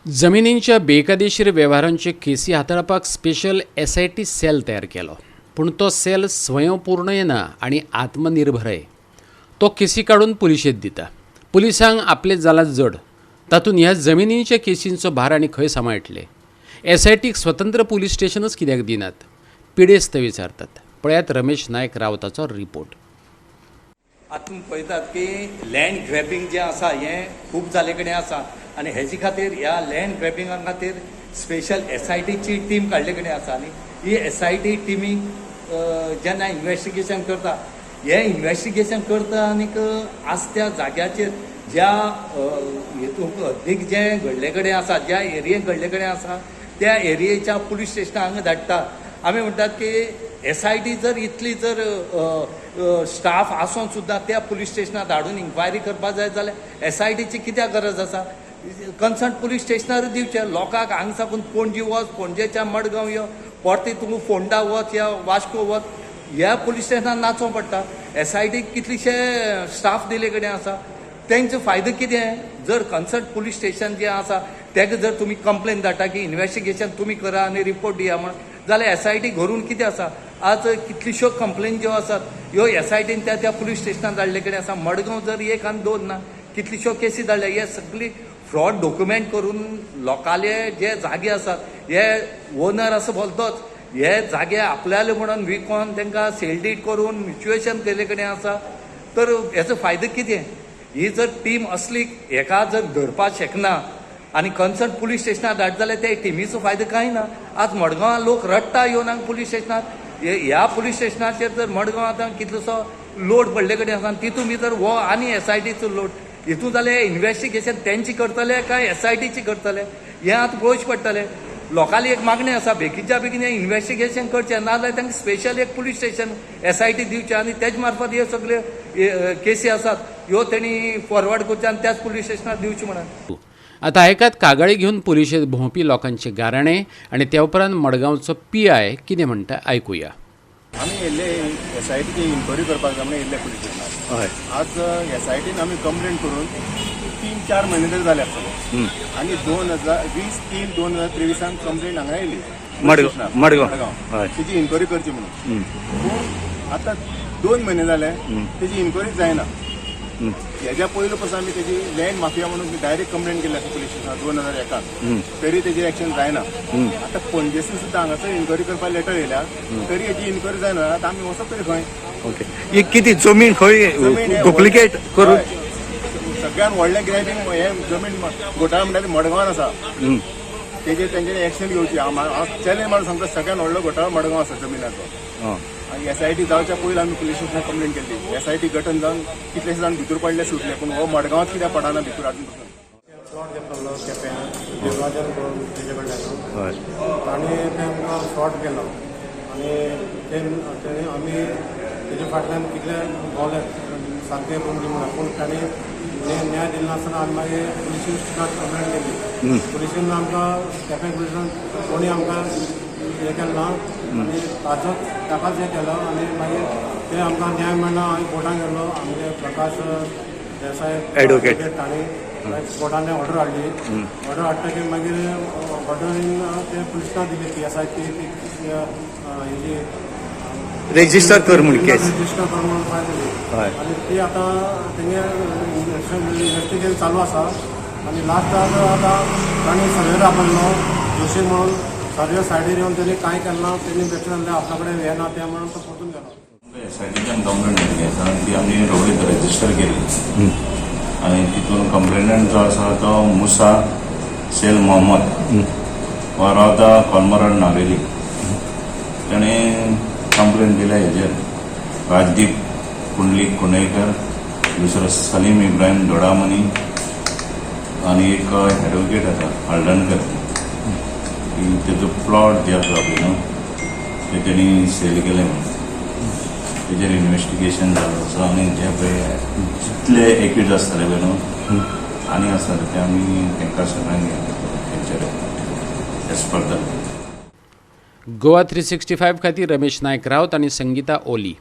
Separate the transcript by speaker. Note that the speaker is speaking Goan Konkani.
Speaker 1: जमिनींच्या बेकायदेशीर वेव्हारांचे केसी हाताळपाक स्पेशल एसआयटी सेल तयार केलो, पूण तो सेल स्वयंपूर्णय ना आनी आत्मनिर्भरय. तो केसी काडून पुलिशेंत दिता. पुलिसांक आपलें जालां जड, तातूंत ह्या जमिनींच्या केसींचो भार आनी खंय सांबाळटले? एसआयटीक स्वतंत्र पुलीस स्टेशनच कित्याक दिनात? पिडेस्त विचारतात. पळयात रमेश नायक रावताचो रिपोर्ट.
Speaker 2: आतां तुमी पळयतात की लँड ग्रॅबिंग जें आसा हें खूब जाल्ले कडेन आसा आनी हेजे खातीर, ह्या लँड ग्रॅबिंगा खातीर स्पेशल एसआयटीची टीम काडले कडेन आसा. आनी ही एसआयटी टिमीक जेन्ना इन्वेस्टिगेशन करता, हें इन्वेस्टिगेशन करता आनीक आज त्या जाग्याचेर ज्या हेतून अदीक जें घडले कडेन आसा, ज्या एरियेक घडले कडेन आसा, त्या एरियेच्या पुलीस स्टेशनाक हांगा धाडटा. आमी म्हणटात की एसआयटी जर इतली जर स्टाफ आसून सुद्दां त्या पुलीस स्टेशनार धाडून इन्क्वायरी करपाक जाय जाल्यार एसआयटीची कित्याक गरज आसा? कन्सर्न पुलीस स्टेशनारूच दिवचें. लोकांक हांगा साकून पणजी वच, पणजेच्यान मडगांव यो, परती तुका फोंडा वच या वास्को वच, ह्या पुलीस स्टेशनार नाचोंक पडटा. एसआयटीक कितलेशे स्टाफ दिले कडेन आसा, तेंचो फायदो कितें? जर कन्सर्न पुलीस स्टेशन जें आसा तेका जर तुमी कंप्लेन धाडटा की इन्वेस्टिगेशन तुमी करा आनी रिपोर्ट दिया म्हण, जाल्यार एसआयटी घरून कितें आसा? आज कितल्योश्यो कंप्लेन ज्यो आसात ह्यो एसआयटीन त्या त्या पुलीस स्टेशनार धाडले कडेन आसा. मडगांव जर एक आनी दोन ना, कितल्योश्यो केसी धाडल्या. हे सगळी फ्रॉड डॉक्युमेंट करून लोकांले जे जागे आसात, हे ओनर आसा भलतोच, हे जागे आपल्याले म्हणून विकोन तांकां सेल डीड करून म्युच्युएशन केल्ले कडेन आसा. तर हेचो फायदो कितें? ही जर टीम असली हेका जर धरपाक शकना आनी कन्सर्न पुलीस स्टेशनार धाडटा जाल्यार त्या टिमीचो फायदो कांय ना. आज मडगांवां लोक रडटा येवन हांगा पुलीस स्टेशनार. ह्या पुलीस स्टेशनाचेर जर मडगांव आतां कितलोसो लोड पडले कडेन आसा आनी तितून भितर हो आनी एसआयटीचो लोड हितून जाल्यार इन्वेस्टिगेशन तेंची करतले काय एसआयटीची करतले, हें आतां पळोवचें पडटलें. लोकांली एक मागणी आसा, बेगीनच्या बेगीन हें इन्वेस्टिगेशन करचें, नाजाल्यार तांकां स्पेशल एक पुलीस स्टेशन एसआयटी दिवचें आनी तेज मार्फत ह्यो सगल्यो केसी आसात ह्यो तेणी फॉरवर्ड करच्यो आनी त्याच पुलीस स्टेशनार दिवच्यो म्हणून.
Speaker 1: आतां आयकात कागाळी घेवन पुलिशेंत भोंवपी लोकांचे गाराणें आनी त्या उपरांत मडगांवचो पीआय कितें म्हणटा आयकुया.
Speaker 3: आमी येयल्ले एसआयटीची इन्क्वायरी करपाक जाय म्हणून येयल्ले पुलीस स्टेशनार. आज एसआयटीन आमी कंप्लेन करून 3-4 म्हयने तरी जाले आसतले आनी 20 20/3/2023 कंप्लेन हांगा येयली
Speaker 4: मडगांव-
Speaker 3: स्टेशनार.
Speaker 4: मडगांव.
Speaker 3: मडगांव. तेजी इन्क्वायरी करची म्हणून. पूण आतां 2 म्हयने जाले, तेजी इन्क्वायरी जायना. हेज्या पयलू पासून आमी तेजी लँड माफिया म्हणून डायरेक्ट कंप्लेन केल्ली आसा पुलीस स्टेशनार 2001. तरी तेजी एक्शन जायना. आतां पणजेसून सुद्दां हांगासर इन्क्वायरी करपाक लेटर येयल्या, तरी हेजी इन्क्वायरी जायना. आतां आमी वचप तरी खंय?
Speaker 4: ओके, ही किती जमीन खंय
Speaker 3: जमीन हे
Speaker 4: डुप्लिकेट करून?
Speaker 3: हय. सगळ्यात व्हडलें ग्रॅबिंग हे जमीन घोटाळा म्हणटा ते मडगांवान आसा. तेजेर तेंच्यांनी एक्शन घेवची. हांव चॅलेंज मारून सांगता, सगळ्यात व्हडलो घोटाळो मडगांव आसा जमिनाचो. आनी एसआयटी जावच्या पयलीं आमी पुलीस स्टेशनार कंप्लेन केल्ली. एसआयटी गठन जावन कितलेशे जाण भितर पडले, सुटले, पूण हो मडगांवात कित्याक पडना भितर आजून पसून?
Speaker 5: प्लॉट घेतलेलो केप्यां देवराजन करून तेजे कडल्यान. ताणें ते आमकां फ्रॉड केलो आनी ते तेणे आमी तेजे फाटल्यान कितले भोंवले सारकें करून दी म्हणून, पूण ताणें न्याय दिलो नासतना आमी मागीर पुलीस स्टेशनार कंप्लेन केली. पुलिशेन आमकां, केपें पुलिसान कोणी आमकां हें केलें ना आनी ताजोच ताकाच हें केलो आनी मागीर ते आमकां न्याय मेळना. हांवें कोर्टान गेल्लो. आमचे प्रकाश देसाय
Speaker 4: Advocate.
Speaker 5: ताणें कोर्टान ऑर्डर हाडली. ऑर्डर हाडटकीर मागीर ऑर्डरीन ते पुलिसांक दिली, पीएसआय ती हेजी
Speaker 4: रेजिस्टर कर म्हूण केस.
Speaker 5: रजिस्टर कर म्हणून फायल दिली. आनी ती आतां तेंगे इन्वेस्टिगेशन चालू आसा आनी लास्टाक आतां तांणी सर्वेर आपयलो जोशी म्हणून. सर्वे सायडीर येवन तेणी कांय केलें ना. तेणी बेश्टें सांगलें, आपल्या कडेन हें ना तें म्हणून तो परतून गेलो.
Speaker 6: एसआयटीच्यान कंप्लेंट दिल्ली आसा, ती आमी रोखडीच रजिस्टर केली आनी तितून कंप्लेनंट जो आसा तो मुसा सेल मोहम्मद, हो रावता कोलमरड, नावेली. ताणें कंप्लेन दिल्या हेजेर राजदीप पुंडलीक कुंडयकर, दुसरो सलीम इब्राहिम दोडामनी आनी एक एडवोकेट आसा हळदणकर, की तेजो प्लॉट जे आसा पळय न्हू, ते तेणी सेल केले म्हणून. तेजेर इन्वेस्टिगेशन जाल्लो आसा आनी जे पळय जितले एक्यूज आसतले पळय न्हू आनी आसतले, ते आमी तांकां सगळ्यांक तेंचेर एज पर the
Speaker 1: Goa 365 खातीर रमेश नायक रावत आनी संगीता ओली.